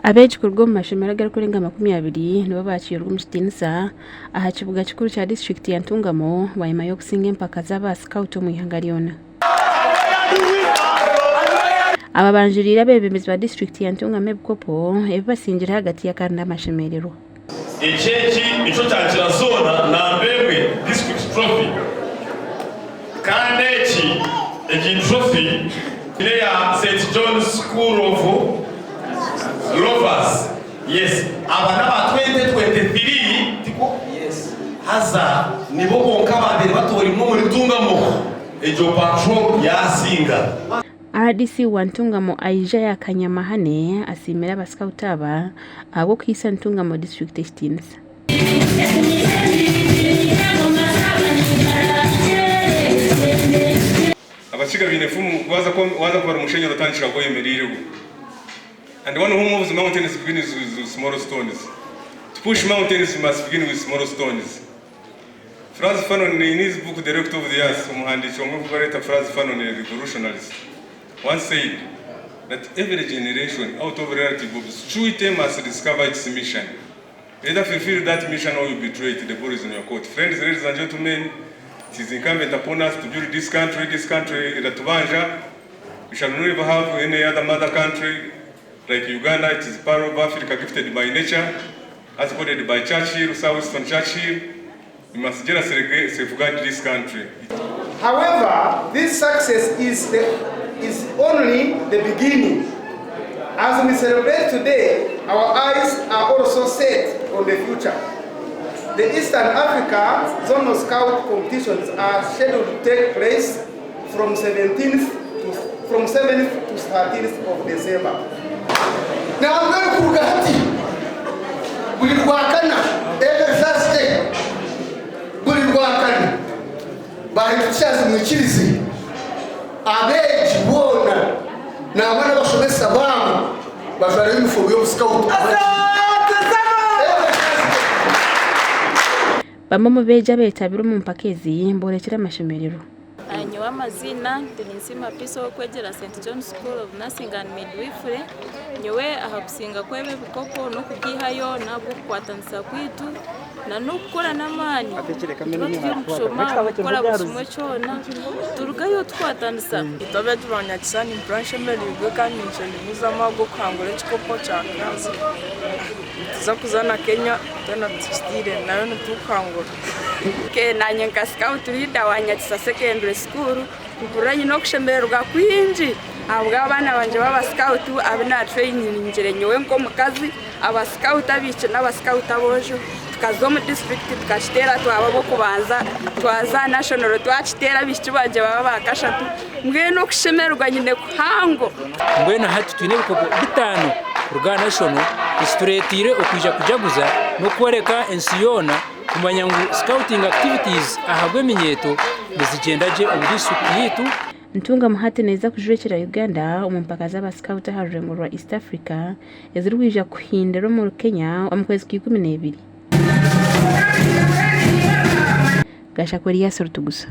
Abeegi kuruga omu mashomero agarikurenga 20 nibo baakiirwe omu kitiinisa aha kibuga kikuru kya disiturikiti ya Ntungamo bwanyima y'okusinga empaka z'aba sikauti omu ihanga ryona. Aba banjuriire abeebembezi ba disiturikiti ya Ntungamo ebikopo ebi basingire ahagati y'akaari n'amashemererwa. Eki eki nikyo kyakira zoona namba emwe, District Trophy. Kandi eki egi trophy neya St John's School of Rovers. Yes, aba n'aba 2023 tikwo? Haza nibo bonka abaabaire batoorainwe omuri Ntungamo, egyo patrol yaasinga. Rdc wa Ntungamo aija yakanyamahane asiimire aba scout aba ahabw'okuhaisa Ntungamo disiturikiti ekitiinisa. Abakiga baine efumu waaza kubara omushenyi oratandikira ahu oyemereireho and one who moves mountains begins with small stones to push mountains you must begin with small stones Frantz Fanon in his book The Rector of the Earth omuhandiiki omwe obu bareeta Frantz Fanon a revolutionalist once said that every generation out of relative obscurity must discover its mission either fulfill that mission or you betray it the ball is in your court friends ladies and gentlemen it is incumbent upon us to build this country this country eratubanja we shall never have any other mother country like Uganda it is part of Africa gifted by nature As quoted by Churchill, Sir Winston Churchill, we must jealously safeguard this country. However, this success is, the, is only the beginning. As we celebrate today, our eyes are also set on the future. The Eastern Africa Zonal Scout competitions are scheduled to take place from 17th to, from 7th to 13th of December. Nambwenu kuruga hati buri Rwakana, every Thursday, buri Rwakana, ba head teachers mwikirize abeegi boona nangwa n'abashomesa baabo bajware yunifoomu y'obusikauti. Every Thursday. Bamwe omu beegi abeetabire omu mpaka ezi boorekire amashemererwa. Nyowe amaziina ndi Ninsiima Peace ow'okwegyera St John School of Nursing and Midwifery. Nyowe aha kusinga kw'ebi ebikopo n'okubyihayo n'ahabw'okukwatanisa kwaitu n'okukora n'amaani. Nituba turi omu kushoma, kukora buri kimwe kyona, turugayo tukwatanisa. Itwe abeegi ba Nyakisha nimpurira nshemereirwe kandi ninshemerezamu ahabw'okuhangura ekikopo kya kiraasi. Nituza kuza na Kenya twena tukitiire nayo nitukuhangura. Nanye nka scout leader wa Nyakisa secondary school mpurira nyine okushemererwa kwingi ahabw'abaana bangye b'aba scout abu natrainingire nyowe nk'omukazi, aba scout abaishiki n'aba scout aboojo tukaza omu district tukakiteera twaba ab'okubanza, twaza aha national twakiteera abaishiki bangye baaba abakashatu mbwenu okushemererwa nyine kuhango. Mbwenu hati twine ebikopo bitaano kuruga aha national ekitureeteire okwija kujaguza n'okworeka ensi yoona kumanya ngu scouting activities ahabw'eminyeeto nizigyenda gye omu disiturikiti yaitu. Ntungamo hati neeza kujwekyera Uganda omu mpaka z'aba scout aha rurengo rwa East Africa ezirikwija kuhindira omuri Kenya omu kwezi kwa 12. Gashakwa Elias Rutugusa.